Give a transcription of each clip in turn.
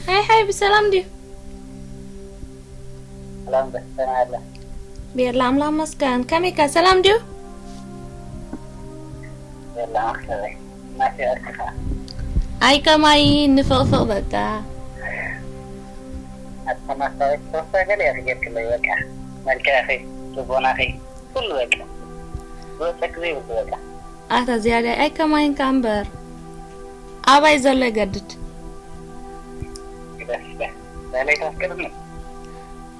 ሃይ ሃይ፣ ብሰላም ድዩ? ሰላም ደስተና ኣለ ቤላ ኣምላኽ መስገን። ከመይካ፣ ሰላም ድዩ? የላ መክሰበይ ናፊቀካ ኣይ ከማይ ንፍቕፍቕ በቃ። ኣተማሳሪት ሶስታ ገለ ኢኺ ጌርክለይ በቃ መልክዕኺ ልቦናኺ ኩሉ በቃ ዝወፀኪ ዘይብሉ በቃ ኣታ ዝያዳ ኣይ ከማይንካ እምበር ኣባይ ዘሎ ይገድድ። ግደፍ በለይ ታፍቅርኒ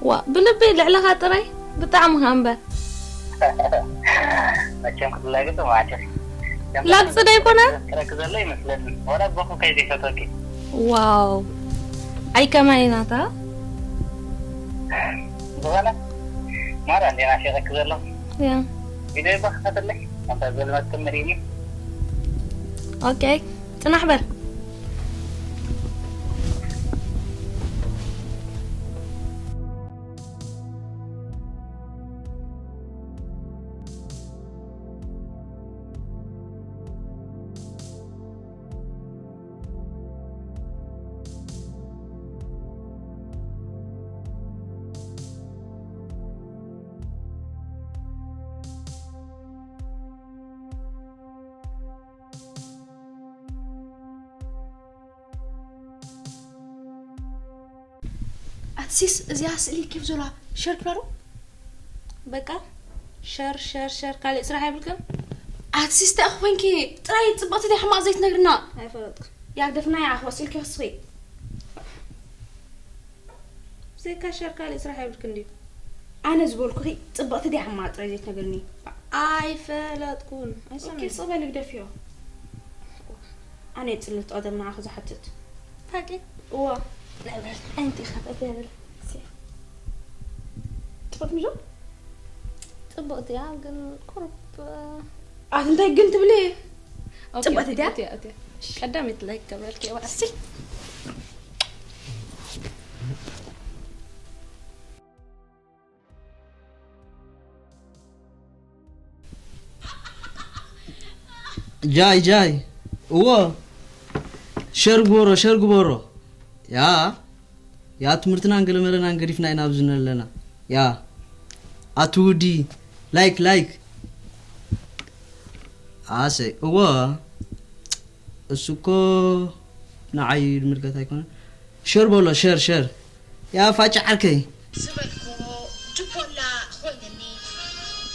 ዋ ብልቢ ልዕለኻ ጥራይ ብጣዕሚ ኸ እምበር መቸም ክትላገጽ ማለት ላግጺ ዶ ኣይኮነ? ረክ ዘሎ ይመስለኒ ወላ ቦኹ ከይዘይፈተኪ ዋው ኣይ ከማይ ናታ ዝኾነ ማራ እንዴ ናፊቀክ ዘሎ ያ ቪድዮ ይባክፈትለይ ኣንታ ዘልመትም ርኢኒ ኦኬ ጽናሕ በል። ኣትሲስ እዚኣ ስእሊ ኬፍ ዞላ ሸር ክላሩ በቃ ሸር ሸር ሸር ካልእ ስራሕ የብልክን። ኣትሲስ ተኣ ኮይንኪ ጥራይ ጽብቕቲ ዲያ ሕማቕ ዘይትነግርና ኣይፈለጥኩ ያግደፍና ይዓኽዋ ስእሊ ኬፍ ስኺ ብዘይካ ሸር ካልእ ስራሕ የብልክን ድዩ? ኣነ ዝበልኩኺ ጽብቕቲ ዲያ ሕማቕ ጥራይ ዘይትነግርኒ ኣይፈለጥኩን ኦኬ ኣይሰማዕን። ጽቕበል ግደፍዮ ኣነ የጽልት ቀደም ንዓኺ ዝሓትት ሓቂ እዋ ንዕብረት ኣንቲ ኢኻ ጠብ የብል ጽብቕቲ ሚዞ ጽቡቕቲ እያ ግን ቁሩብ ኣት እንታይ ግን ትብሊ ጽብቕቲ ድያ? ቀዳሚት ላይክ ገብረልኪ እዋ እስቲ ጃይ ጃይ እዎ ሸር ግበሮ ሸር ግበሮ ያ ያ ትምህርትና እንገለመለና እንገዲፍና ኢና ኣብዚ ነለና ያ ኣቲ ውዲ ላይክ ላይክ ኣሰይ እዎ እሱ እኮ ንዓይ ድምልከት ኣይኮነን ሸር በሎ ሸር ሸር ያ ፋጭ ዓርከይ ዝበልክዎ ጅቦላ ኮይንኒ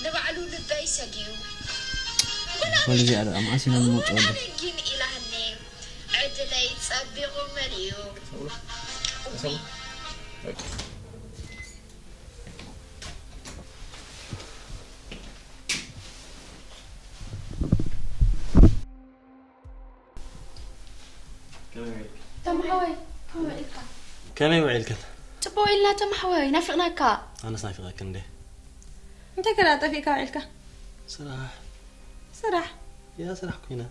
ንባዕሉ ልበይ ሰጊዩ ወልዚ ኣደ ኣማሲና ንመጽወሉ ግን ኢላህኒ ዕድለይ ጸቢቑ መሊኡ ተማሓወይ ከመይ ኢልካ ከመይ ውዒልክን? ጽቡቕ ኢልና ተማሓወይ ናፊቕናካ ኣነስ ናፊቐክን እንዴ። እንታይ ከዳ ጠፊእካ ውዒልካ? ስራሕ ስራሕ ያ ስራሕ ኮይነ።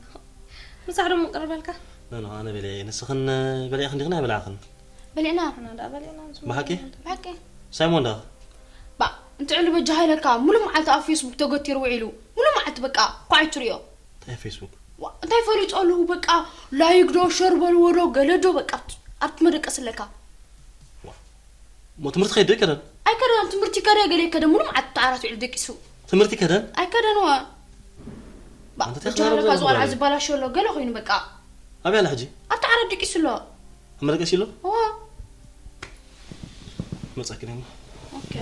ምሳሕ ዶ ምቅርበልካ? ኖ ኖ ኣነ በሊዐ እየ። ንስኽን በሊዕክን ዲኽን ኣይበላዕክን? በሊዕና ኣና ዳ በሊዕና ምስ ብሓቂ? ብሓቂ ሳይሞን ዳ? ባ እንትዕሊ በጃ ሃይለካ ሙሉእ መዓልቲ ኣብ ፌስቡክ ተገቲሩ ውዒሉ ሙሉእ መዓልቲ በቃ ኳዒ ትሪኦ እንታይ ፌስቡክ? ዋ፣ እንታይ ፈሊጡ ኣለኹ በቃ ላይክ ዶ ሸር በልዎ ዶ ገለ ዶ በቃ ኣብቲ መደቀስ ኣለካ እሞ ትምህርቲ ከይድ ዶ ይከደን? ኣይከደን ትምህርቲ ከደ ገለ ይከደ ሙሉእ መዓልቲ ተዓራት ውዒሉ ደቂሱ ትምህርቲ ከደን? ኣይከደን ወ ባ ኣንተ በጃ ተኽዛረብ ሃይለካ ዝቆልዓ ዘንብባለይ። ዝበላሸ ኣሎ ገለ ኮይኑ በቃ ኣበይ ኣላ ሕጂ? ኣብቲ ዓራት ደቂሱ ኣሎ ኣብ መደቀሲ ኣሎ? እዋ መጻኪ ደሞ ኦኬ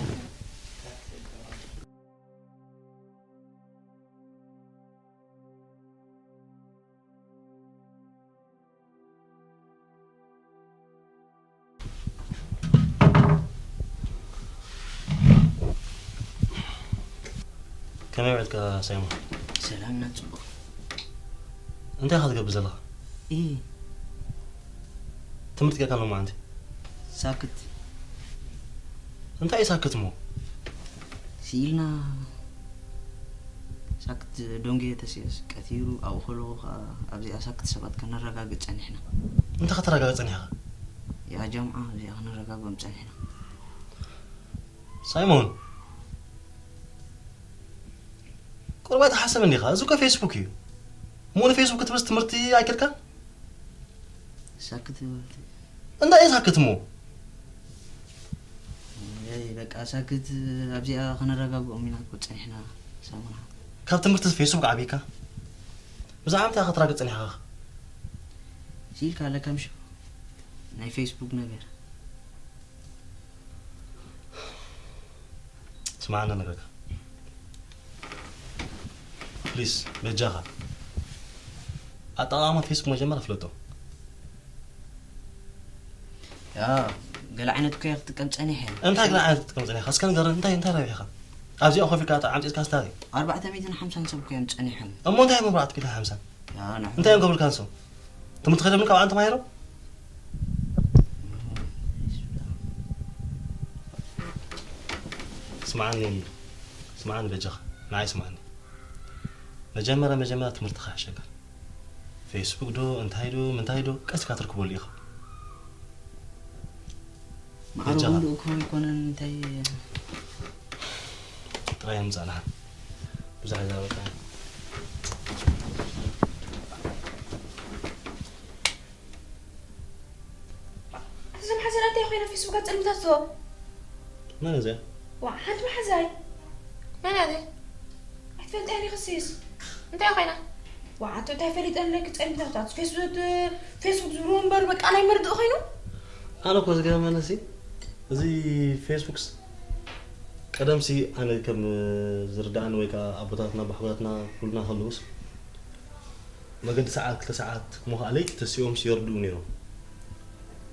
ከመይ ውዕልካ ሳይሞን? ሰላም ና ጽቡቕ እንታይ ኢኻ ትገብር ዘለኻ? ኢ ትምህርቲ ጌርካ ሎማዓንቲ? ሳክት እንታይ እዩ ሳክት እሞ? ስኢልና ሳክት ዶንጌ ተስዮስ ቀቲሩ ኣብኡ ከለኹ ከዓ ኣብዚኣ ሳክት ሰባት ከነረጋግፅ ፀኒሕና እንታይ ከተረጋግፅ ጸኒሕካ? ያ ጃምዓ እዚኣ ከነረጋግኦም ፀኒሕና ሳይሞን ቁሩብ ኣይትሓሰብ እንዲኻ? እዚ እኮ ፌስቡክ እዩ። እሞ ንፌስቡክ ክትብስ ትምህርቲ ኣይከድካን? ሳክት እንታይ እዩ ሳክት እሞ? በቃ ሳክት ኣብዚኣ ከነረጋግኦም ኢና እኮ ጸኒሕና ሰሙና። ካብ ትምህርቲ ፌስቡክ ዓቢካ ብዛዕባ እንታይ ክትራገ ጸኒሕካ? ሲልካ ኣለካ ምሽ ናይ ፌስቡክ ነገር። ስማዕና ነገርካ ፕሊስ በጃኻ ኣጠቓቕማ ፌስቡክ መጀመርያ ፍለጦ። ያ ገለ ዓይነት እኮ እየ ክጥቀም ጸኒሐ። እንታይ ገለ ዓይነት ክትጥቀም ጸኒሕካ? እስከ ንገረኒ፣ እንታይ እንታይ ረቢሕካ? ኣብዚኣ ኮፍ ኢልካ ኣምጺእካ ስታሪ። ኣርባዕተ ሚእትን ሓምሳን ሰብ እኮ እዮም ጸኒሖም። እሞ እንታይ እዮም ኣርባዕተ ሚእትን ሓምሳን? ያ ንሕ እንታይ እዮም ገብርካ ንሶም? ትምህርቲ ከይዶም ካብ ዓን ተማሂሮም? ስምዓኒ ስምዓኒ በጃኻ ንዓይ ስምዓኒ። መጀመርያ መጀመርያ ትምህርትኻ ሕሸካ። ፌስቡክ ዶ እንታይ ዶ ምንታይ ዶ ቀስ ኢልካ ትርክበሉ ኢኻ። ማዕረ በጃኻ። ጉንዱ እኮ ኣይኮነን እንታይ ጥራይ ምጻና ብዙሕ ዛበካ። እዞም ሓዘን ኣንታይ ኮይና ፌስቡክ ኣጸልምታቶ? መን እዚኣ? ዋ ሓንቲ መሓዛይ መን እያ እዚኣ? ኣይትፈልጣ ኒ ክሲስ እንታይ ኮይና? ዋ ኣቶ እንታይ ፈሊጠ ኣለኪ ጸልምታታት ፌስቡክ ፌስቡክ ዝብሉ እምበር በቃ ናይ መርድእ ኮይኑ ኣነ እኮ ዝገርመኒ ሲ እዚ ፌስቡክስ ቀደምሲ ኣነ ከም ዝርዳእኒ ወይ ከዓ ኣቦታትና ባሕጎታትና ክብሉና ከለውስ መገዲ ሰዓት ክልተ ሰዓት እሞ ከዓ ለይቲ ተሲኦም ሲወርዱ ነይሮም።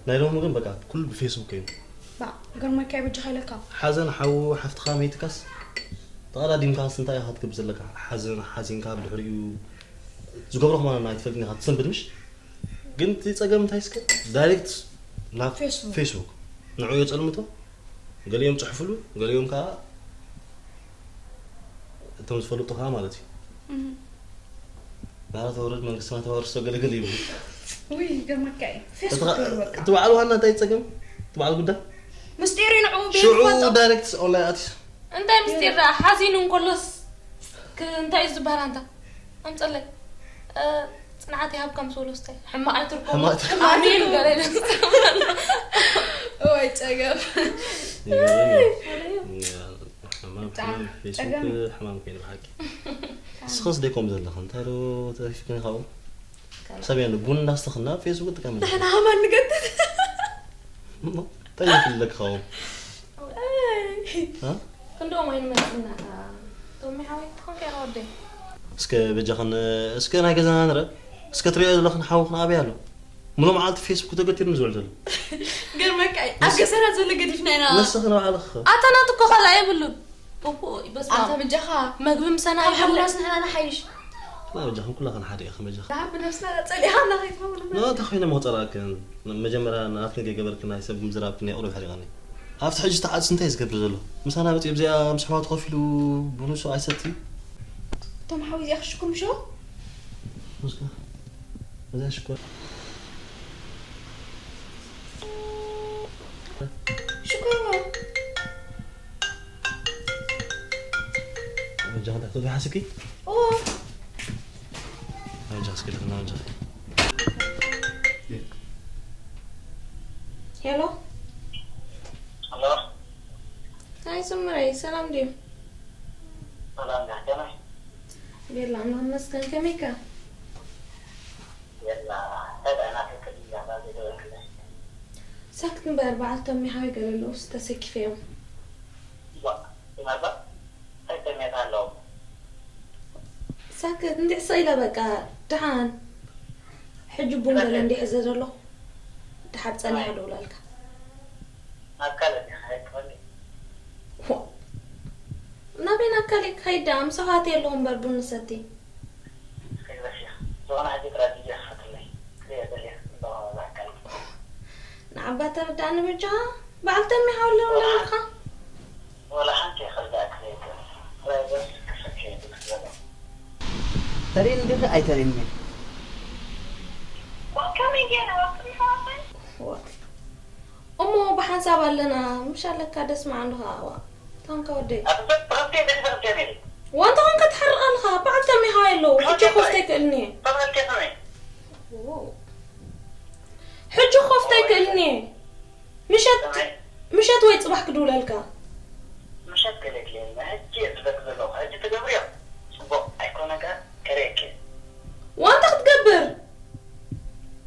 ናይ ሎሚ ግን በቃ ኩሉ ብፌስቡክ እዩ። ባ ገርመካ ይብጅኻ ኢለካ ሓዘን ሓዉ ሓፍትኻ መይትካስ ተቐዳዲምካስ እንታይ ኢኻ ትገብር ዘለካ? ሓዘን ሓዚንካ ብድሕሪኡ ዝገብሮ ከማን ኣይትፈልጥን ኢኻ ትሰንብድ ምሽ? ግን እቲ ጸገም እንታይ እስከ ዳይሬክት ናብ ፌስቡክ። ፌስቡክ ንዑ የጸልምቶ ገሊኦም ጽሕፍሉ ገሊኦም ከዓ እቶም ዝፈልጡ ከዓ ማለት እዩ ናራ ተወረድ መንግስትና ተዋርሶ ገለገለ ይብሉ ውይ ገርመካ እዩ እቲ ፌስቡክ ኸ- ይበል በቃ እቲ በዓል ዋና እንታይ ጸገም እቲ በዓል ጉዳይ ምስጢር እዩ ንዕኡ ሽዑ ቤት ዳይሬክት ኦንላይን ኣትዩ እንታይ ምስጢር ደኣ ሓዚኑ እንከሎስ ክ- እንታይ እዩ ዝበሃል ኣንታ ኣምፀለይ እ፣ ፅንዓት ይሃብካ ምስ በሉ ስታይ ሕማቕ ኣይትርከቡ ሕማቕ ኣይትርከቡ። ኣሜን ገለ ኢለ ዝሰማዕ። እዋይ ጸገም ይገርም እዩ። ሕማም ብጣዕሚ ሕማም ፌስቡክ ጸገም እዩ። ሕማም ኮይኑ ብሓቂ ንስኸስ ደይኮም ዘለኻ እንታይ ዶ ተሪፍክኒ ካብኡ ሰብ ያለ ቡን እንዳስተኽና ፌስቡክ ጥቀም ንሕና ሃማን ንገትት እንታይ ይፍለክ ካብኡ ክንድኦም ኣይንመስልና ቶሚ ሓወይ ትኾንካ ኢኻ ወደይ እስከ በጃኽን እስከ ናይ ገዛና ንረ እስከ ትሪኦ ዘለኽን ሓውኽን ኣበይ ኣሎ ሙሉ መዓልቲ ፌስቡክ ተገቲሩ ዝውዕል ዘሎ ገርመካ እዩ ኣብ ገሰራት ዘሎ ገዲፍና ኢና ንስኽን ባዕልኽ ኣታ ናቱ እኮ ካልኣ የብሉን ኦሆ፣ በስመ ኣንታ ኣብ። በጃኻ መግቢ ምሰና ካብ የብሉን ሓሙናስ ንሕና ንሓይሽ ና በጃኽን ኩላኽን ሓደ ኢኽን በጃኽን ደሓር ብነብስና ጸሊኻና ከይትኸውን ኖ እንታይ ኮይነ መቁፀራክን መጀመርያ ንኣፍክን ከይገበርክን ናይ ሰብ ምዝራብክን የቕርብ ሓሪቐኒ ኣብቲ ሕጂ ተዓፅሲ እንታይ ዝገብር ዘሎ ምሳና መፂኡ ብዚኣ ምስ ኣሕዋቱ ኮፍ ኢሉ ቡን ሶ ኣይሰቲ እቶም ሓዊ እዚኣ ክሽኩም ሾ ሙስካ እዛ ሽኮር ሽኮር በጃ ክንታ ክትወዲ ሓስብኪ ኦ በጃ እስኪ ልክና በጃ ሄሎ ኣሎ ሃይ ስምረይ ሰላም ድዩ ሰላም ዳ ከመይ ቤላ ኣምላኽ ይመስገን ከመይካ የላ እንታይ ደኣ ናትክል እያ ባ ዘይደወልክለይ ሳክት እምበር በዓልቶም ሚሓዊ ገለ ኣለውስ ተሰኪፈ እዮም ዋ ይመርባ እንታይ ተሜታ ኣለዉ ሳክት እንዲዕ ስቕ ኢለ በቃ ደሓን ሕጂ ቡን ገለ እንዲሕ ዘ ዘለኹ ደሓር ጸኒሐ ደውላልካ ናብ ካልእ ዲኻ ሄድክኸሊ ናበይ ናብ ካሊእ ክኸይድ ደኣ ምሳኻ ኣትየ ኣለኹ እምበር ቡን ንሰቲ ከይበሽ ዝኾነ ሕጂ ጥራይ ቪድዮ ክፈትለይ ክሪኦ ደልየ እንተኾነ ዛካል ንዓባ ተረዳእኒ በጃኻ በዓል ተሚ ሓወለና ኣለኻ ወላ ሓንቲ ይኽእል ደኣ ክሪኦ ጥራይ በስ ክፈትለይ ይብል ዘሎ ተርእኒ ዲኺ ኣይተርእኒ ከመይ ገይረ ወቅት ምሕዋፈን እሞ ብሓንሳብ ኣለና ምሽ ኣለካ ደስ መዓንዱ ከዓ ዋ ታንካ ወደይ ኣተሰብ ብኸፍትየ ደሊፈ ክፍትየ ነይሩ ዋንታ ኮንካ ትሓርቕ ኣለኻ በዓል ተሚ ሓወይ ኣለዉ ሕጂ ኮፍተ ይክእልኒ ተመልከትኒ ሕጂ ኮፍተ ክእልኒ ምሸት ሰማይ ምሸት ወይ ጽባሕ ክድውለልካ። ምሸት ገለ የድልየኒ። ሕጂ እየ ዝብለኪ ዘለኹ። ሕጂ ትገብርዮ ጽቡቕ ኣይኮነን ከ ከርእየኪ እየ። ዋንታ ክትገብር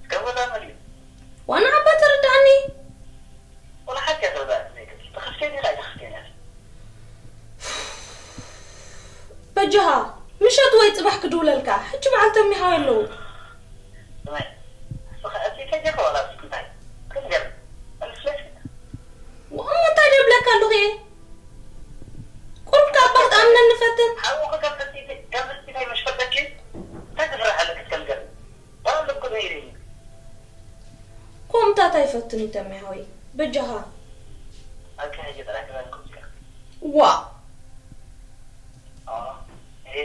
ክገብር ዳመል እዩ። ዋና ዓባ ተረዳእኒ። ወላ ሓንቲ እያ ተረዳእኪ ዘይክእል። ትኸፍትዮ ዲኺ ኣይትኸፍትዮን ኢኺ። በጃኻ ምሸት ወይ ጽባሕ ክድውለልካ። ሕጂ በዓል ተሚሃው ኣለዉ። ስማይ ንስኻ እቲ ተጀኻ ዋላ እንታይ ክንገር መልስለሽ ወእሞ እንታይ ደብለካ ኣለኹ እየ? ቁሩብ ካብ ባኽ ትኣምነኒ ፈትን። ሓውኺ ከም ፍልጥቲ ከም ፍልጥቲ እንታይ መሽ ፈለኪ እንታይ ዝፍራሕ ኣለኪ እስከ ንገር ዋላ ኣለኩ ነይሪ ኮምታት ኣይፈትን እዩ ተሚሃዊ። በጃኻ ኣኪ ሕጂ ጥራይ ክበልኩም እስከ ዋ ኦ ይሄ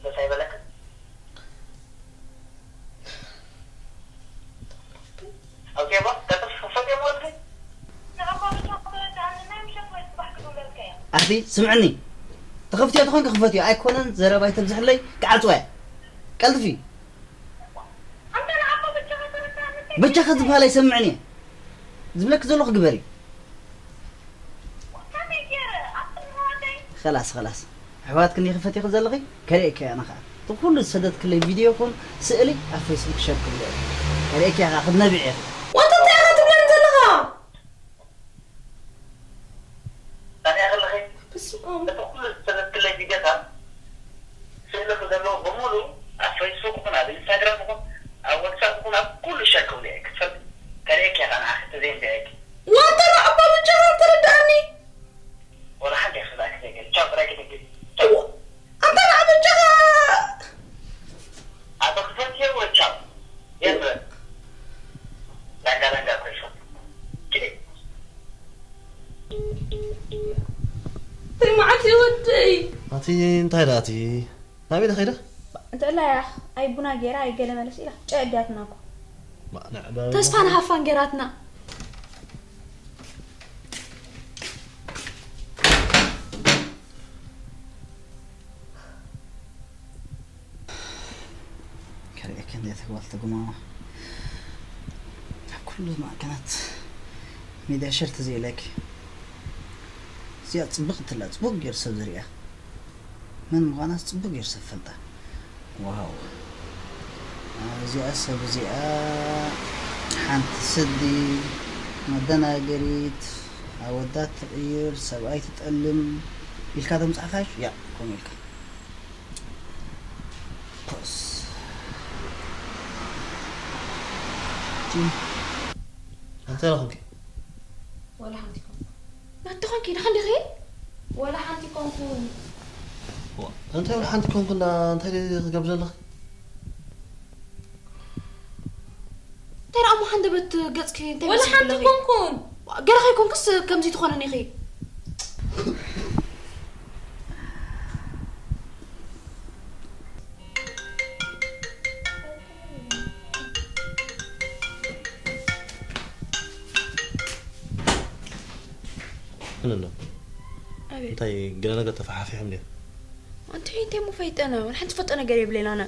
ደስ ኣይበለክን ኦኬ ባ ቀጥፍ ፈት የሞልክ ኣቲ ስምዕኒ ተኸፍትዮ ተኾንኪ ክፈትዮ ኣይኮነን ዘረባ ይተብዝሕለይ ክዓፅዋ እያ ቀልጥፊ በጃኻ ዝበሃል ኣይሰምዕን እየ ዝብለኪ ዘለኹ ግበሪ ኸላስ ኸላስ ኣሕዋትክን ኢኺ ፈቲኺ ዘለኺ ከርእየኪ እያ ኣነ ኸዓ እቲ ኩሉ ዝሰደትክለይ ቪድዮ ይኹን ስእሊ ኣብ ፌስቡክ ሸር ክብሎ እየ ከርእየኪ እያ ኸዓ ክትነብዒ ኢኺ ዋንታ እንታይ ኢኻ ትብለኒ ዘለኻ ታዲያ ከለኺ በስመ ኣብ እቲ ኩሉ ዝሰደትክለይ ቪድዮታት ስእልኺ ዘለዎ በሙሉ ኣብ ፌስቡክ ይኹን ኣብ ኢንስታግራም ይኹን ኣብ ዋትሳፕ ይኹን ኣብ ኩሉ ሸር ክብሎ እየ ክትፈልጢ ከርእየኪ እያ ኸዓ ንዓኺ ተዘይንቢዐኪ ዋንታ ንዓባ ብቻ ተረዳእኒ ወላ ሓንቲ እያ ክብላኪ ዘይክእል ቻው ጥራይ ክትግል ቻው ኣንታ ንዓ ብቻኻ ኣቶ ክፈትዮ ወይ ቻው የምረ ዳንጋ ዳንጋ ኮይሾ ኪዲ እንታይ መዓልቲ ወደይ ኣቲ እንታይ ደኣ እቲ ናበይ ዶ ከይደ እንተላይ ኣይ ቡና ገይራ ኣይ ገለ መለስ ኢላ ጨ ኣዲያትና እኮ ማዕነዕ ዶ ተስፋ ንሃፋን ገይራትና ከርእየኪ እንዴት ጓል ትጉማማ ኣብ ኩሉ ማዕከናት ሚድያ ሸር ተዘይለኪ እዚኣ ፅብቕቲ ኣላ ፅቡቕ ገይሩ ሰብ ዝርእያ መን ምዃናስ ፅቡቕ ገይሩ ሰብ ፈልጣ ዋው እዚኣ ሰብ እዚኣ ሓንቲ ስዲ መደናገሪት ኣወዳት ትቕይር ሰብኣይ ትጠልም ኢልካ ተምፃእካሽ ያ ከምኡ ኢልካ ፖስ እንታይ ረኹምኪ ወላ ሓንቲ ኮንኩ ናትኾንኪ ንኸንዲኺ ወላ ሓንቲ ኮንኩ እንታይ ወላ ሓንቲ ኮንኩ እንዳ እንታይ ክገብር ዘለኺ እንታይ ደኣ እሞ ሓንደበት ገፅኪ እንታይ ወላ መሲሉ ሓንቲ ኣለኺ? ኮንኩን ገለ ከይኮንክስ ከምዚ ትኾነን ኢኺ ምን ኣሎ ኣቤት እንታይ ገለ ነገር ተፈሓፊሖም ድዮም ኣንቲ እንታይ ሞ ፈይጠና ወላ ሓንቲ ፈልጦ ነገር የብለይን ኣነ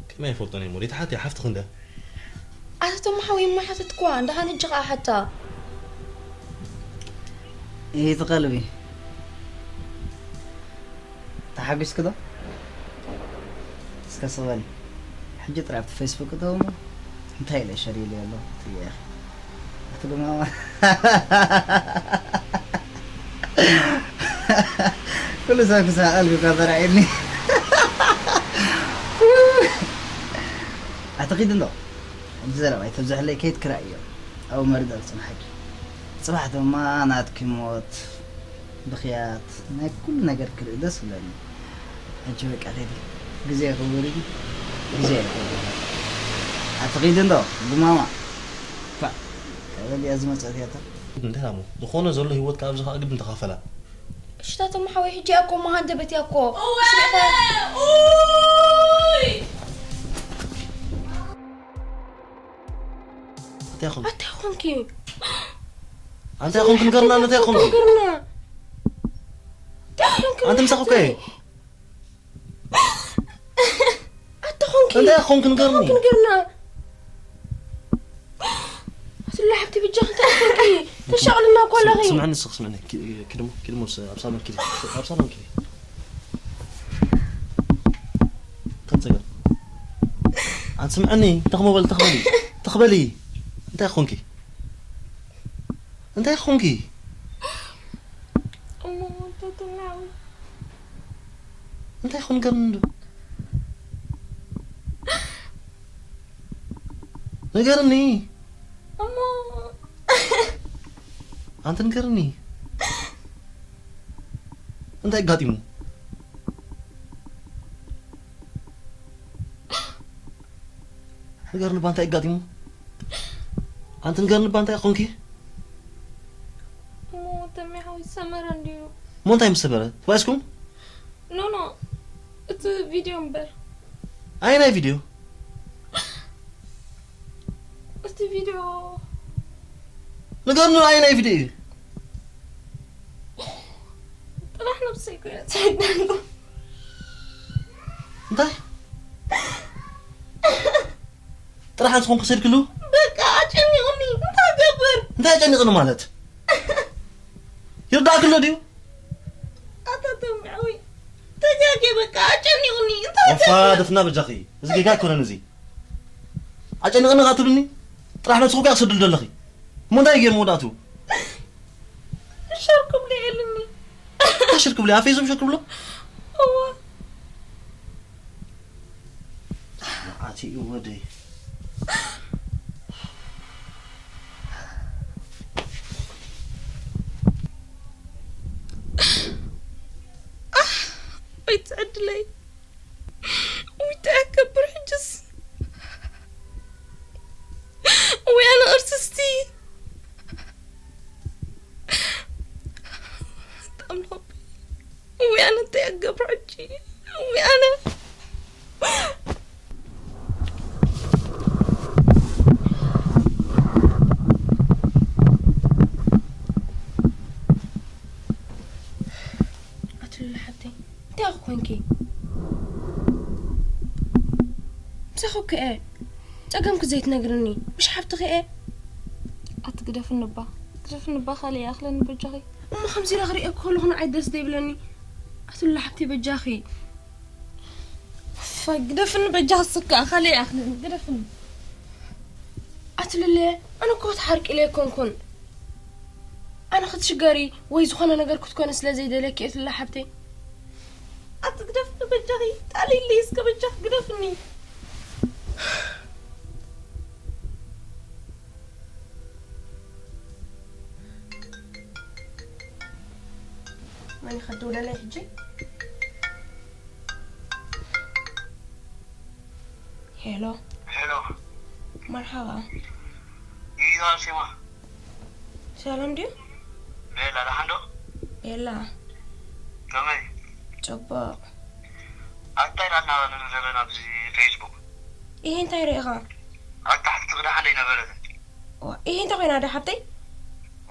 ከመይ ኣይፈልጦን እየ ሞዴት ሓቲ ሓፍትኽ እንደ ኣተቶም ሓወይ እሞ ሓተትኳ እንዳሃን እጂ ከዓ ሓታ ይህቲ ቀልቢ ተሓጒስክ ዶ እስከ ስቕ በሊ ሕጂ ጥራይ ኣብቲ ፌስቡክ እተው እሞ እንታይ ኢለ ሸር ኢለ ኣሎ ትብያ ኢኺ ኣቲ ጎማማ ኩሉ ሰብ ክሳቐል እኳ ተራእየኒ ኣቲ ኺድ እንዶ ሕጂ ዘረባ ኣይተብዝሐለይ ከይድ ክራእዮ ኣብኡ መርዳእ ዝፅንሓኪ ፅባሕ ድማ ናትኪ ሞት ብኽያት ናይ ኩሉ ነገር ክርኢ ደስ ዝብለኒ ሕጂ በቃ ቴዲ ግዜ ክቡር እዩ ግዜ ኣይኮነ ኣቲ ኺድ እንዶ ጉማማ ኳ ካበል እያ ዝመፀት እያ እታ እንታይ ኣሞ ዝኾነ ዘሎ ህይወትካ ኣብዚ ከዓ ግድን ተኻፈላ እሽታቶም ሓወይ ሕጂ ኣኮ መሃንደበት እያ እኮ እንታይ ኹን ኣታይ ኾንኪ እንታይ ኹን ክንገርና እንታይ ኹን ገርና ኣንቲ ምሳኹ ከ ኣቲ ኾንኪ እንታይ ኹን ክንገርኒ ክንገርና ኣቲ ዱላ ሓብቲ ብጃኺ እንታይ ኮንኪ? ተሻቕልና እኮ ኣለኺ። ስምዕኒ ንስኺ ስምዕኒ። ኪ-፣ ኪድሞ፣ ኪድሞ ስ-፣ ኣብ ሳሎን ኪዲ። ኣብ ሳሎን ኪዲ። ከትሰገር። ኣንቲ ስምዕኒ፣ ተኽሞ በል፣ ተኽበሊ። ተኽበሊ። እንታይ ኮንኪ? እንታይ ኮንኪ? እሞ፣ ተትናዊ። እንታይ ኮን ገርኒ ዶ? ንገርኒ። እሞ ኣንቲ ንገርኒ። እንታይ ኣጋጢሙ? ንገርኒ፣ ባንታ ኣጋጢሙ። ኣንቲ ንገርኒ፣ ባንታ ኮንኪ? እሞ ተሜ ሓወይ ሰመረ እንድዩ። እሞ እንታይ ምስ ሰመረ? ተባኢስኩም? ኖ፣ ኖ፣ እቲ ቪድዮ እምበር። ኣየናይ ቪድዮ? እቲ ቪድዮ። ንገርኒ፣ ኣየናይ ቪድዮ እዩ? ጥራሕ ነብሰይ ኮይነ ተሰደድኩ። እንታይ? ጥራሕ ኣንተ ኮንኩ ሰድክሉ? በቃ ኣጨኒቑኒ። እንታይ ገብር? እንታይ ኣጨኒቕኒ ማለት? ይርዳእክሎ ድዩ? ኣታ ተምዓዊ። ተጋጌ በቃ ኣጨኒቑኒ። እንታይ ወፋ ገብር? ደፍና በጃኺ። እዚ ጌጋ ኣይኮነን እዚ። ኣጨኒቕኒ ኸዓ ትብልኒ? ጥራሕ ነብስኹ እኮ ክሰድል ዘለኺ። እሞ እንታይ ገይሩ መወዳእቱ? ሸር ክብሎ የለኒ። እንታይ ሸር ክብሎ? ኣብ ፌስቡክ ሸር ክብሎ? እዋ። ኣቲ ወደይ። ወይ ትዕድለይ። ወይ እንታይ ክገብር ሕጅስ? ወይ ኣነ ቅርስስቲ። ኣምላኽ ወይ ኣነ እንታይ ክገብር ሕጂ? ወይ ኣነ ኣትሉላ ሓብተይ እንታይ ኮንኪ? ምሳኺ እኮ እየ ጸገምኪ ዘይትነግርኒ ምሽ ሓብትኺ እየ። ኣቲ ግደፍኒ እባ ግደፍኒ እባ ካልእ ይኣኽለኒ በጃኺ። እሞ ከምዚ ኢለ ክርእየኪ ከለኹ ንዓይ ደስ ዘይብለኒ። ኣትሉላ ሓብተይ በጃኺ። ፋ ግደፍኒ በጃ ስካ ካልእ ይኣኽለኒ ግደፍኒ። ኣትልለ ኣነ እኮ ክትሓርቂ ኢለ ኣይኮንኩን። ኣነ ክትሽገሪ ወይ ዝኾነ ነገር ክትኮኒ ስለ ዘይደለኪ እየ ትላ ሓብተይ። ኣቲ ግደፍኒ በጃኺ ጣሊሊ እስከ በጃኺ ግደፍኒ። መን እዩ ከድውለለይ ሕጂ? ሄሎ። ሄሎ። መርሓባ። ይዛ ሴማ። ሰላም ድዩ? ቤላ ደሓን ዶ? ቤላ። ከመይ? ጽቡቕ። ኣታይ ዳና ዘለና ኣብዚ ፌስቡክ? ይሄ እንታይ ርኢኻ? ኣብ ታሕቲ ትቕዳሕ ደይነበረትን። ዋ፣ ይሄ እንታይ ኮይና ዳ ሓብተይ?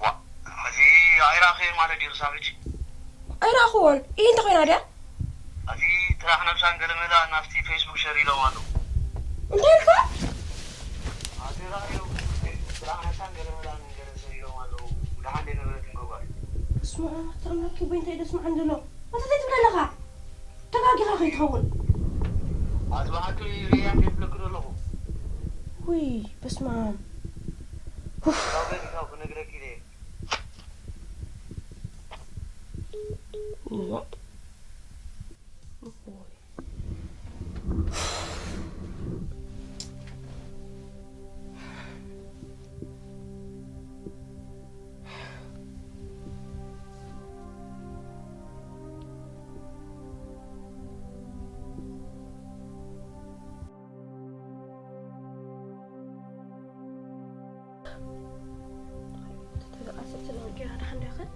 ዋ፣ እዚ ኣይራኸ ማለት ድዩ ክሳብ ሕጂ? ኣይራኽዎን። ይሄ እንታይ ኮይና ድያ? ኣቲ ጥራሕ ነብሳን ገለመላ ናብቲ ፌስቡክ ሸር ኢሎም ኣለዉ። እንታይ ኢልካ? ኣቲ ራእዮ ጥራሕ ነብሳን ገለመላን ገለ ሸር ኢሎም ኣለዉ። ደሓን ደይነበረትን ገጓል። እስማ፣ ተኣምላኪ ቦይ እንታይ ደስማዓን ዘሎ? ኣታ እንታይ ትብል ኣለኻ? ተጋጊኻ ከይትኸውን። ኣቲ ብሓቂ ርእያ እንዴት ብለክ ዘለኹ። ውይ፣ በስመ ኣብ። ኡፍ። ካብ ገዲካ ክነግረኪ ኢለ። እዋ። ተተበኣሰት ስለወዲና ደሓን ዲኽን?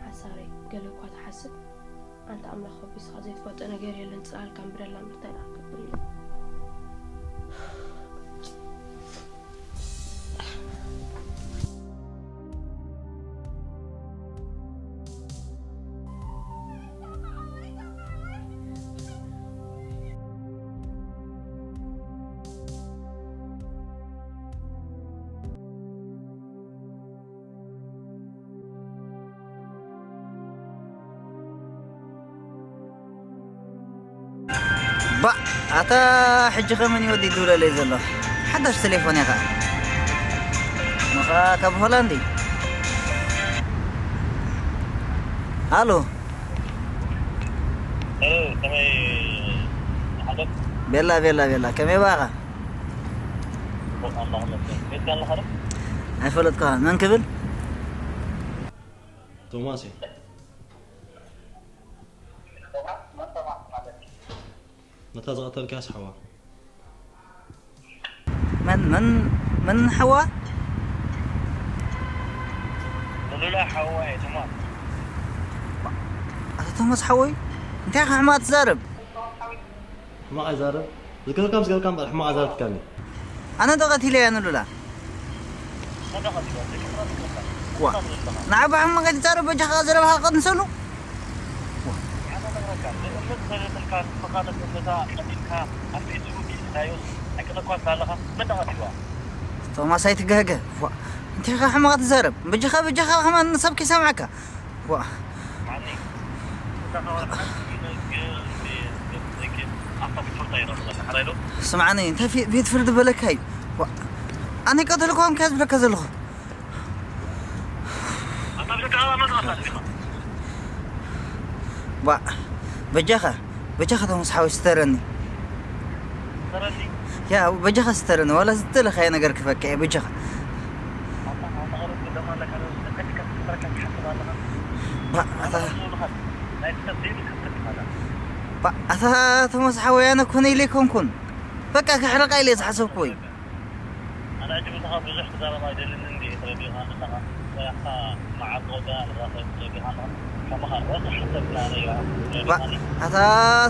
ሓሳረይ፣ ገለ እኳ ትሓስብ፣ ኣንታ ኣምላኽ ከቢስኻ ዘይትፈልጦ ነገር የለን፣ ጽላልካ እምብረላ እምበር እንታይ ደኣ ክገብር ኢሉ። ባእ፣ ኣታ ሕጂ ከመን እዩ ወዲ ዝብለለይ ዘሎ? ሓዳሽ ቴሌፎን እያ ኸዓ። ምኻ ካብ ሆላንድ እዩ። ኣሎ። ሄሎ፣ ከመይ ሓደር? ቤላ፣ ቤላ፣ ቤላ፣ ከመይ ባኻ? ጽቡቕ ኣምላኽ ይመስገን። ቤትካ ኣለኻ ዶ? ኣይፈለጥኩኻን። መን ክብል? ቶማስ እዩ። ነታ ዝቐተልካያስ ሓዋ። መን፣ መን፣ መን ሓዋ? ንሉላ ሓዋ እየ፣ ቶማስ። ኣቶ ቶማስ ሓወይ፣ እንታይ ኢኻ ሕማቕ ትዛረብ? ሕማቕ ኣይዛረብ። ዝገርካም ዝገርካም እምበር ሕማቕ ኣይዛረብካኒ። ኣነ ዶ ቀቲለያ ንሉላ? ዋ፣ ንዓባ ሕማቕ ኣይትዛረብ፣ በጃኻ ዘረባኻ ቀንሰሉ። ቶማስ ኣይትገገ። ዋ፣ እንታይ ኢኻ ሕማቕ ትዛረብ? በጃኻ፣ በጃኻ ከማን ሰብ ከይሰምዓካ። ዋ። ስምዓኒ፣ እንታይ ፊ-፣ ቤት ፍርዲ በለካ እዩ? ዋ። ኣነ ቀተልኩ እንካ ዝብለካ ዘለኹ። ባ፣ በጃኻ፣ በጃኻ ቶማስ ሓወይ ስተረኒ። ያ፣ በጃኻ ስተረኒ፣ ዋላ ዝደለኻዮ ነገር ክህበካ እየ፣ በጃኻ። ባ፣ ኣታ፣ ባ፣ ኣታ ቶማስ ሓወይ፣ ኣነ ኮነ ኢለ ኣይኮንኩን። በቃ፣ ክሕርቃ ኢለ ዝሓሰብኩ ወይ። ኣነ ሕጂ ምሳኻ ብዙሕ ክዛረብ ኣይደልን እንድየ፣ ተረዲእኻ ኣለኻ። ስራሕካ መዓልቲ ወደኣ ንራኸብ፣ ተረዲእኻ ኣለኻ። ከማኻ ረሳሕ ሰብ ኣነ እየ፣ ባ-፣ ተረዲእኻኒ? ኣታ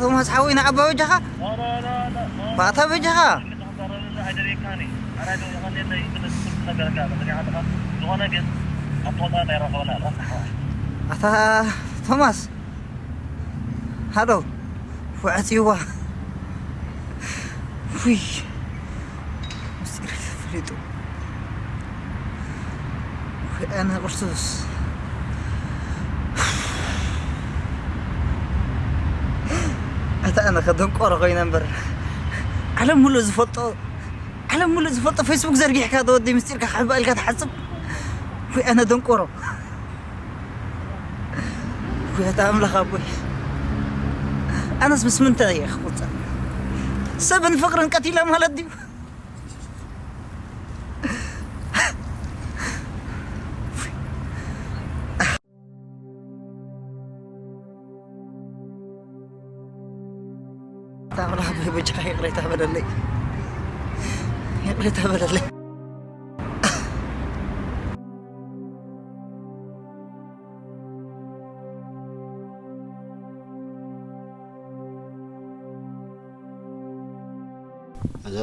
ቶማስ ሓወይ፣ ንዓባ በጃኻ። ኖ፣ ኖ፣ ኖ፣ ኖ፣ ኖ። ባታ በጃኻ። ክዛረበኒ ኣይደልየካን እየ። ኣነ ዶ የቐንየለይ፣ ስለ ዝስብ ነገርካ፣ ተረዲእኻ ኣለኻ። ዝኾነ ግን፣ ኣብ ተወዳዳሪ ኣይረኸበና፣ ረሳሕ። ኣታ ቶማስ። ሃሎ፣ ውዕጽዋ። ውይ፣ ምስጢር ተፈሊጡ። ውይ፣ ኣነ ክርስቶስ። ኣታ ኣነ ከደንቆሮ ኮይነ እምበር። ዓለም ሙሉእ ዝፈልጦ፣ ዓለም ሙሉእ ዝፈልጦ ፌስቡክ ዘርጊሕካ ዶ ወደይ ምስጢርካ ክሕባእ ኢልካ ትሓስብ? ውይ፣ ኣነ ደንቆሮ። ጎይታ ኣምላኽ ኣቦይ፣ ኣነስ ምስ ምንታይ እየ ክቁጸር? ሰብን ፍቕርን ቀቲለ ማለት ድዩ? ኣምላኽ ኣቦይ፣ በጃኻ ይቕሬታ በለለይ፣ ይቕሬታ በለለይ። እዛ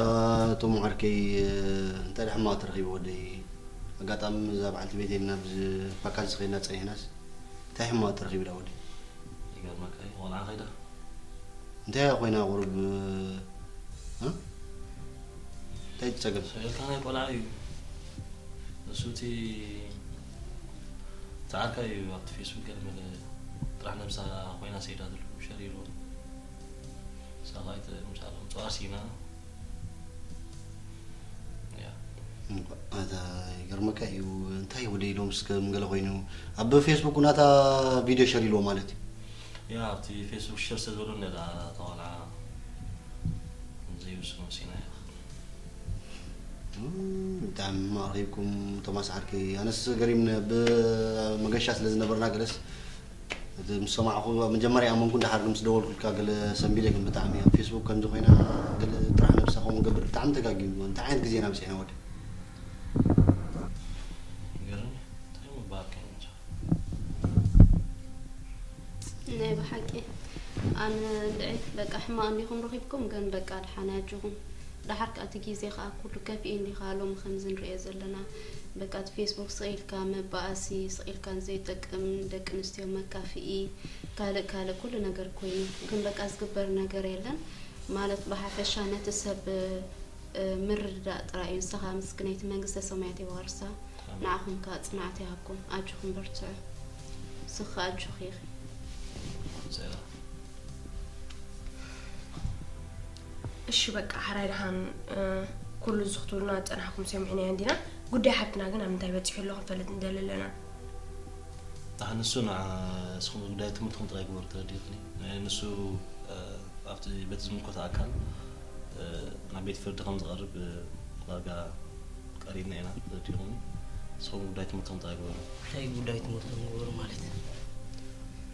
ቶም ዓርከይ፣ እንታይ ደኣ ሕማቕ ተረኺቡ ወደይ? ኣጋጣሚ እዛ በዓልቲ ቤተይ ኢልና ኣብዚ ፓካንሲ ኸይድና ጸኒሕናስ፣ እንታይ ሕማቕ ተረኺቡ ደኣ ወደይ? ይገርመካ እዩ፣ ቆልዓ ኸይዳ። እንታይ ኮይና ቁሩብ፣ እ? እንታይ እቲ ጸገም? ሰበይትካ ናይ ቆልዓ እዩ። ንሱ እቲ፣ እቲ ዓርካ እዩ ኣብቲ ፌስቡክ ገለ መለ ጥራሕ ነብሳ ኮይና ሰይዳ ትብሉ ሸር ኢልዎ። ንሳ ኸኣ ኣይተ-፣ ምሳሌ ምጽዋር ሲና። ያ። እምባ-፣ ኣታ ይገርመካ እዩ። እንታይ ወደ ኢሎም እስከ ምገለ ኮይኑ ኣብ ፌስቡክ ናታ ቪድዮ ሸር ኢልዎ ማለት እዩ። ያ፣ ኣብቲ ፌስቡክ ሸር ስለ ዝበሎ እኒኣ እታ ቆልዓ ዘይውስኖ ሲና እያ። እም፣ ብጣዕሚ ሕማቕ ረኺብኩም ቶማስ ዓርከይ። ኣነስ ገሪምኒ፣ ብ-፣ መገሻ ስለ ዝነበርና ገለስ እቲ ምስ ሰማዕኹ መጀመርያ ኣመንኩ፣ ድሓር ግን ምስ ደወልኩልካ ገለ ሰንቢደ። ግን ብጣዕሚ ኣብ ፌስቡክ ከምዚ ኮይና ገለ ጥራሕ ነብሳ ከምኡ ገብር ብጣዕሚ ተጋጊሙ። እንታይ ዓይነት ግዜ ኢና በጺሕና ወዲ? ይገርም እዩ። እንታይ ምባል ከ? ናይ ብሓቂ ኣነ እንድዒ በቃ ሕማቕ እንዲኹም ረኺብኩም፣ ግን በቃ ድሓን ኣጆኹም። ደሓር ከኣ እቲ ግዜ ከኣ ኩሉ ከፊኡ እንዲኻ ሎሚ ከምዚ ንሪኦ ዘለና። በቃ እቲ ፌስቡክ ስቕ ኢልካ መባኣሲ፣ ስቕ ኢልካ ዘይጠቅም ደቂ ኣንስትዮ መካፍኢ፣ ካልእ ካልእ ኩሉ ነገር ኮይኑ፣ ግን በቃ ዝግበር ነገር የለን። ማለት ብሓፈሻ ነቲ ሰብ እ፣ ምርድዳእ ጥራይ እዩ። ንስኻ ምስክነይቲ መንግስተ ሰማያት የዋርሳ። ኣሜን። ንዓኹም ከኣ ጽንዓት ይሃብኩም። ኣጆኹም በርትዑ። ንስኺ ከኣ ኣጆኺ ኢኺ። ሰላም። እሺ በቃ፣ ሓራይ ደሓን፣ እ፣ ኩሉ እዚ ክትብሉና ዝጸናሕኩም ሰሚዕናዮ እንዲና። ጉዳይ ሓብትና ግን ኣብ ምንታይ በጺሑ ኣሎ ክንፈልጥ ንደሊ ኣለና። ኣሕ ንሱ ንዓ እስኹም ጉዳይ ትምህርትኹም ጥራይ ግበሩ ተረዲእኽኒ። ንሱ ኣብቲ በቲ ዝምልከቶ ኣካል ናብ ቤት ፍርዲ ከም ዝቐርብ ዳርጋ ቀሪብና ኢና ተረዲእኹም። እስኹም ጉዳይ ትምህርትኹም ጥራይ ግበሩ። እንታይ ጉዳይ ትምህርትኹም ግበሩ ማለት?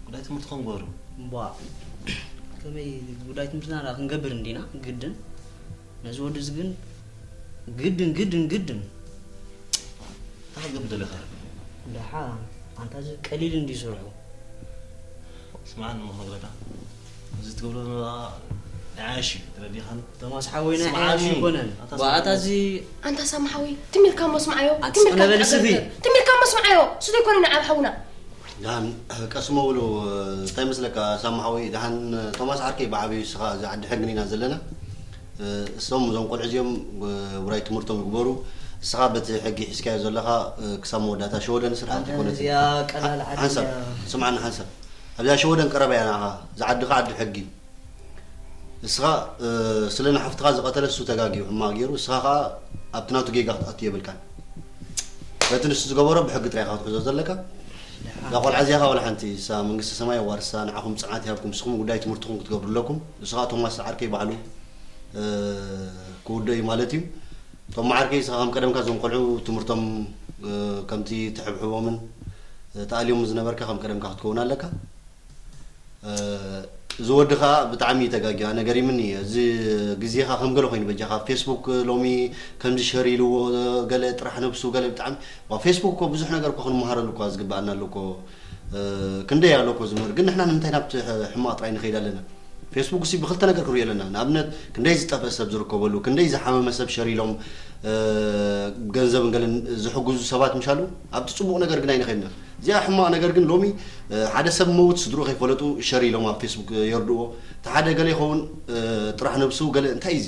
ጉዳይ ትምህርትኹም ግበሩ። እምቧ ከመይ ጉዳይ ትምህርትና ደኣ ክንገብር እንዲና ግድን ነዚ ወዲ እዚ ግን ግድን ግድን ግድን እንታይ ክትገብር ደለኻ? ደሓ ኣንታ እዚ ቀሊል እንድዩ ስርሑ። ስምዓኒ እሞ ክነግረካ፣ እዚ ትገብሮ ዘለኻ ንዓሽ እዩ ተረዲኻኒ። ቶማስ ሓወይ ናይ ስምዓኒ። ዓያሽ ኣይኮነን። ኣታ ብኣታ ስምዓኒ። እዚ ኣንታ ሳማ ሓወይ ትም ኢልካ እሞ ስምዓዮ። ኣንታ ትም ኢልካ ስቕነ በል ስኺ። ትም ኢልካ እሞ ስምዓዮ። እሱ ዘይኮነ ንዓብ ሓውና። ደሓን ቀስሞ ብሉ። እንታይ መስለካ ሳማ ሓወይ፣ ደሓን ቶማስ ዓርከይ ብዓብዩ እስኻ እዚ ዓዲ ሕግን ኢና ዘለና። እሶም እዞም ቆልዑ እዚኦም ውራይ ትምህርቶም ይግበሩ። እስኻ በቲ ሕጊ ሒዝካዮ ዘለኻ ክሳብ መወዳእታ ሸወደን ስራሕ ኣንተ እንተይኮነት እዚኣ ቀላል ዓዲ ሓንሳብ እያ። ስምዓኒ ሓንሳብ ኣብዛ ሸወደን ቀረባ እያ ናኻ። እዚ ዓድኻ ዓዲ ሕጊ እዩ። እስኻ ስለ ንሓፍትኻ ዝቐተለ እሱ ተጋጊዩ ሕማቕ ገይሩ፣ እስኻ ኸኣ ኣብቲ ናቱ ጌጋ ክትኣቱ የብልካን። በቲ ንሱ ዝገበሮ ብሕጊ ጥራይ ኢኻ ክትሕዞ ዘለካ። እዛ ቆልዓ እዚኣ ኸኣ ወላ ሓንቲ እሳ መንግስተ ሰማይ የዋርሳ፣ ንዓኹም ጽንዓት ይሃብኩም፣ ንስኹም ጉዳይ ትምህርትኹም ክትገብሩ ኣለኩም። ንሱ ኸኣ ቶማስ ዓርከይ ባዕሉ ክውድኦ እዩ ማለት እዩ። ቶም ዓርከይ እስኻ ከም ቀደምካ እዞም ቆልዑ ትምህርቶም ከምቲ ትሕብሕቦምን ተኣልዮም ዝነበርካ ከም ቀደምካ ክትከውን ኣለካ። እዚ ወዲ ኸኣ ብጣዕሚ እዩ ተጋግዩ። ኣነ ገሪምኒ እዩ። እዚ ግዜኻ ከም ገለ ኮይኑ በጃኻ። ፌስቡክ ሎሚ ከምዚ ሸር ኢልዎ፣ ገለ ጥራሕ ነብሱ፣ ገለ ብጣዕሚ፣ ዋ፣ ፌስቡክ እኮ ብዙሕ ነገር እኮ ክንመሃረሉ እኮ ዝግብኣና ኣሎ እኮ። ክንደይ ኣሎ እኮ ዝምህር። ግን ንሕና ንምንታይ ናብቲ ሕ-፣ ሕማቕ ጥራይ ንኸይድ ኣለና? ፌስቡክ ሲ ብኽልተ ነገር ክንሪኦ ኣለና። ንኣብነት ክንደይ ዝጠፍአ ሰብ ዝርከበሉ፣ ክንደይ ዝሓመመ ሰብ ሸር ኢሎም፣ ገንዘብን ገለን ዝሕግዙ ሰባት ምሻሉ ኣብቲ ጽቡቕ ነገር ግን ኣይንኸድና። እዚኣ ሕማቕ ነገር ግን ሎሚ ሓደ ሰብ መውት ስድርኡ ከይፈለጡ ሸር ኢሎም ኣብ ፌስቡክ የርድእዎ። እቲ ሓደ ገለ ይኸውን ጥራሕ ነብሱ ገለ እንታይ እዩ እዚ?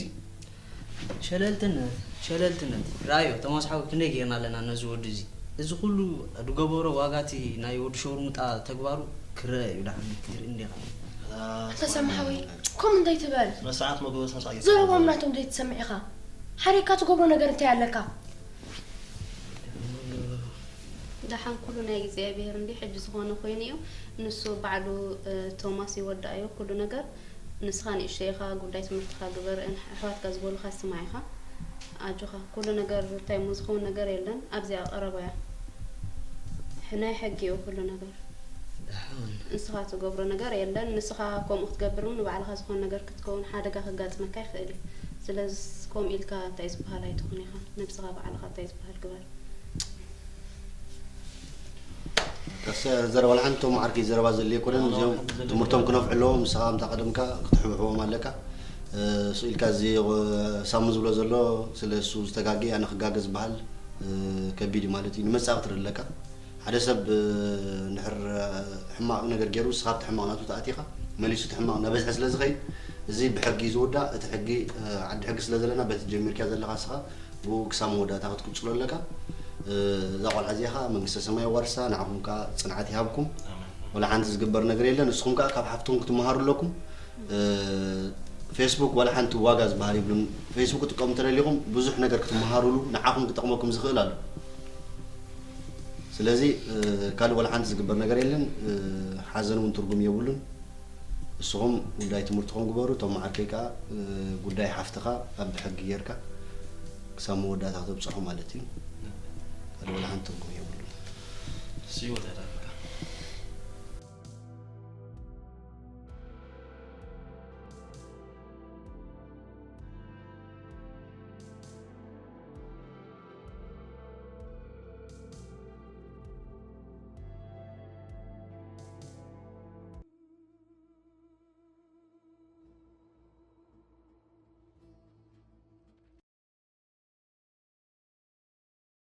ሸለልትነት፣ ሸለልትነት። ራዮ፣ ቶማስ ሓወይ ክንደይ ጌርና ኣለና ነዚ ወዲ እዚ። እዚ ኩሉ ዝገበሮ ዋጋ እቲ ናይ ወዲ ሸርሙጣ ተግባሩ ክረአ እዩ። ደሓን ክትርኢ እንዲኻ። ኣታ ሳማ ሓወይ፣ ከምኡ እንታይ ትበል? ስነ ስርዓት መግበ ስነ ስርዓት ዘረቦም ናቶም ዘይትሰምዕ ኢኻ። ሓሪካ ትገብሮ ነገር እንታይ ኣለካ? ደሓን ኩሉ ናይ እግዚኣብሔር እንዲ ሕጂ ዝኾነ ኮይኑ እዩ። ንሱ ባዕሉ፣ እ፣ ቶማስ ይወድኣዮ ኩሉ ነገር። ንስኻ ንእሽተይ ኢኻ፣ ጉዳይ ትምህርትኻ ግበር፣ እን-፣ ኣሕዋትካ ዝበሉኻ ስማዕ ኢኻ። ኣጆኻ፣ ኩሉ ነገር እንታይ እሞ ዝኸውን ነገር የለን፣ ኣብዚኣ ቀረባ እያ። ሕ-፣ ናይ ሕጊ እዩ ኩሉ ነገር። ደሓን። ንስኻ ትገብሮ ነገር የለን፣ ንስኻ ከምኡ ክትገብር እውን ንባዕልኻ ዝኾነ ነገር ክትከውን ሓደጋ ከጋጥመካ ይኽእል እዩ። ስለዚ ከምኡ ኢልካ እንታይ ዝበሃል ኣይትኹን ኢኻ፣ ነብስኻ ባዕልኻ እንታይ ዝበሃል ግበር። ከሰ ዘረባ ለሓንቲ ቶም ዓርከይ ዘረባ ዘድልየ ኣይኮነን። እዚኦም ትምህርቶም ክነፍዑ ኣለዎም። ንስኻ ከምታ ቀደምካ ክትሕብሕቦም ኣለካ። እ፣ ስኢልካ እዚ፣ እ፣ ሳሙ ዝብሎ ዘሎ ስለ እሱ ዝተጋገየ ኣነ ክጋገ ዝበሃል፣ እ፣ ከቢድ እዩ ማለት እዩ። ንመጻኢ ክትርኢ ኣለካ። ሓደ ሰብ፣ እ፣ እንድሕር፣ እ፣ ሕማቕ ነገር ገይሩ ንስኻ ኣብቲ ሕማቕ ናቱ ተኣቲኻ መሊሱ እቲ ሕማቕ እናበዝሐ ስለ ዝኸይድ እዚ ብሕጊ እዩ ዝውዳእ። እቲ ሕጊ፣ እ፣ ዓዲ ሕጊ ስለ ዘለና በቲ ጀሚርካዮ ዘለኻ ንስኻ ብኡ ክሳብ መወዳእታ ክትቅጽሎ ኣለካ። እ፣ እዛ ቆልዓ እዚኣ ኸኣ መንግስተ ሰማይ ኣዋርሳ፣ ንዓኹም ከኣ ጽንዓት ይሃብኩም። ኣሜን። ወላ ሓንቲ ዝግበር ነገር የለን። ንስኹም ከኣ ካብ ሓፍትኹም ክትመሃሩ ኣለኩም። እ፣ ፌስቡክ ወላ ሓንቲ ዋጋ ዝበሃል የብሉን። ፌስቡክ ክትጥቀሙ እንተደሊኹም ብዙሕ ነገር ክትመሃሩሉ፣ ንዓኹም ክጠቕመኩም ዝኽእል ኣሎ። ስለዚ፣ እ፣ ካልእ ወላ ሓንቲ ዝግበር ነገር የለን። እ፣ ሓዘን እውን ትርጉም የብሉን። ንስኹም ጉዳይ ትምህርትኹም ግበሩ፣ እቶም መዓርከይ ከኣ፣ እ፣ ጉዳይ ሓፍትኻ ኣብ ብሕጊ ጌርካ ክሳብ መወዳእታ ክተብጽሖ ማለት እዩ። ካልእ ወላ ሓንቲ ትርጉም የብሉን። ስዩ ወተዳ።